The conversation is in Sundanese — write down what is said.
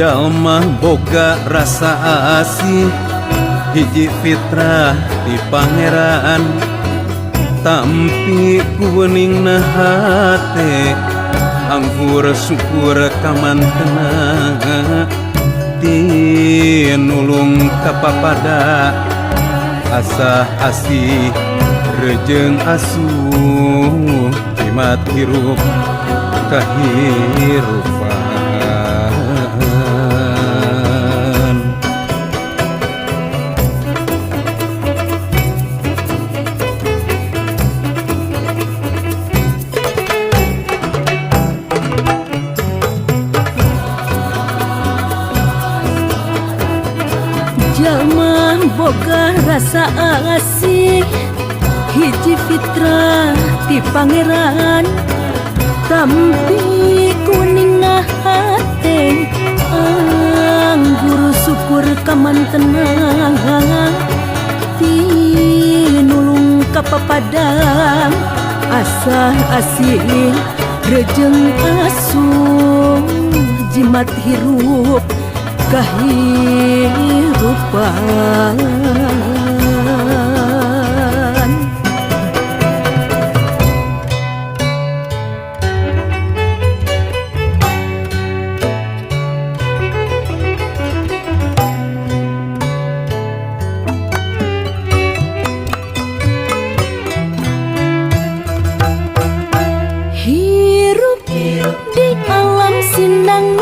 Jalma boga rasa asih, hiji fitrah di Pangeran. Tampi ku weuningna hate, anggur syukur kamantena. Tinulung kapapada, asah asih rejeng asuh, jimat hirup kahirupan. Jalma boga rasa asih, hiji fitrah ti Pangeran. Tampi kuningna hate, anggur syukur kamantenang. Tinulung kapapadang, asah asih rejeng asuh, jimat hirup kahirupan. Hirup di alam sinang.